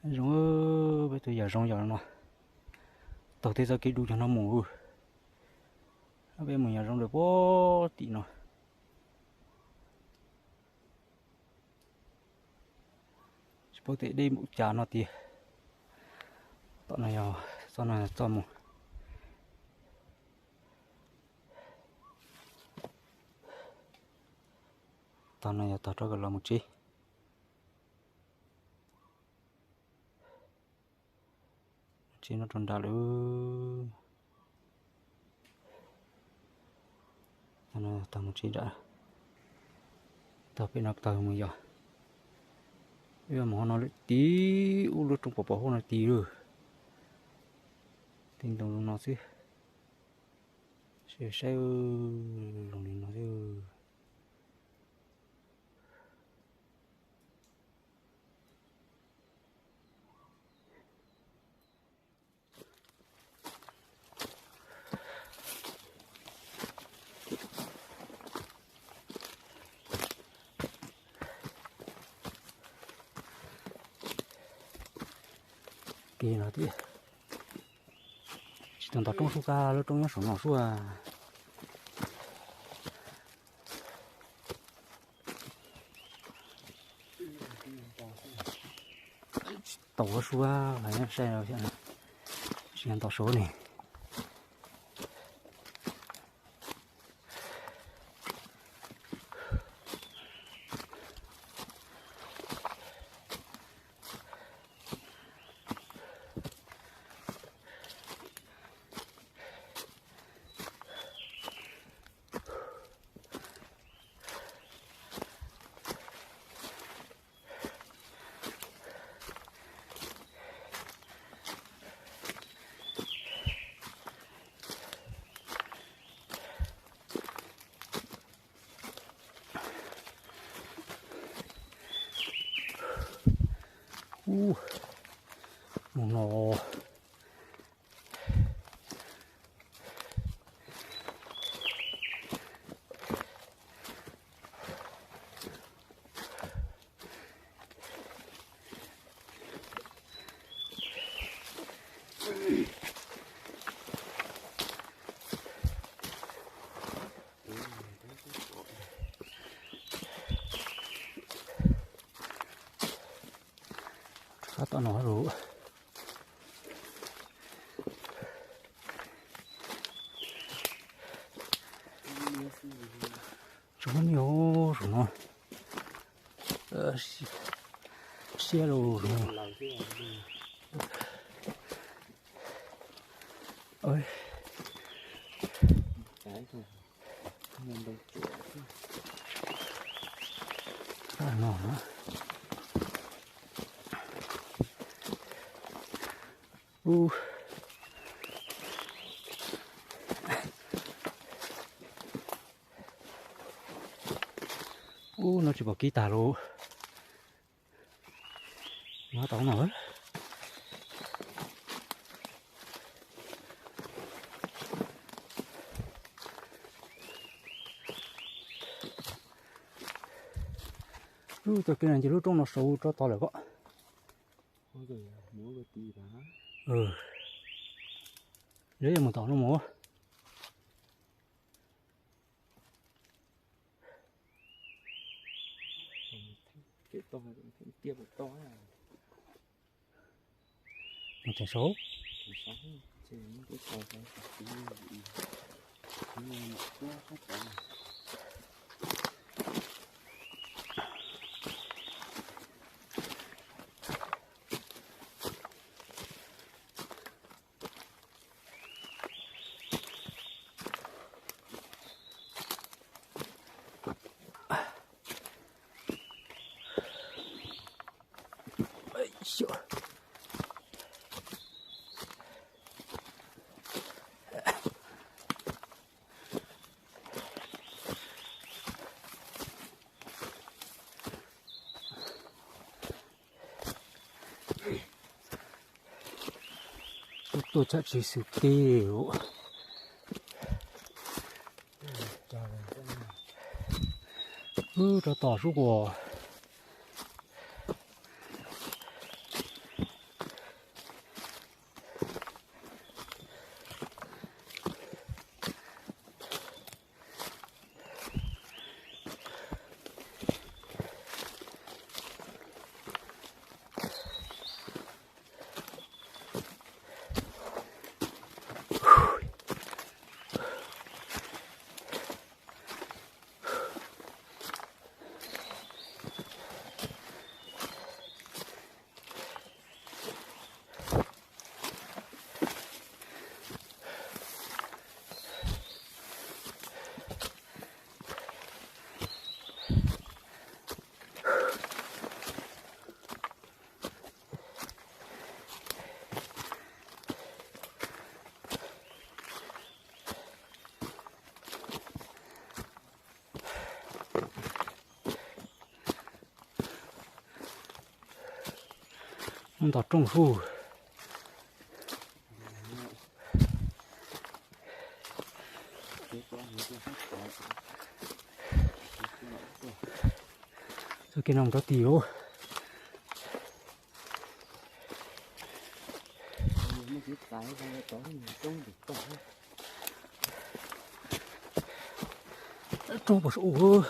Zoo, peb tus yam zoo yam no, taug tej txoj kev du cog no mus. Peb mus yam zoo rau pem tim no. Tsis paub tias deb npaum cas no tiag. Tom no yog txoj no txoj mus. Tog no yog tog rov los mus tsev. Tsev no rau nram lawm. Tog mus tsev nram, tog pem no tog mus yos. Wb mus hauv no lawm tid, ub lub roob pos pos hauv no tid lawm. Tej ntoo zoo no xwb. Saib, saib zoo li no xwb. Kiag no tias tsis tau nto roob sub kab, lub roob nyob saum no sub. Tsis tau ua sub, saib tsis nto saud ne. Ub, mus no. Qab tom no lawm. Tsis muaj niag saum no. Siab lauj. Ub, ub, no tsis pom kib tag lauj. No tau no. Ub, txoj kev no ces lub roob no sau rov tod lawm ko. Lawv yuav mus tom no mus. Mus theem saud. Tuaj tuaj tsam tsis xwm teb. Wb rov tom sub kuas. Nto rooj sub. Txoj kev no mus rau tim lub roob puas saum u.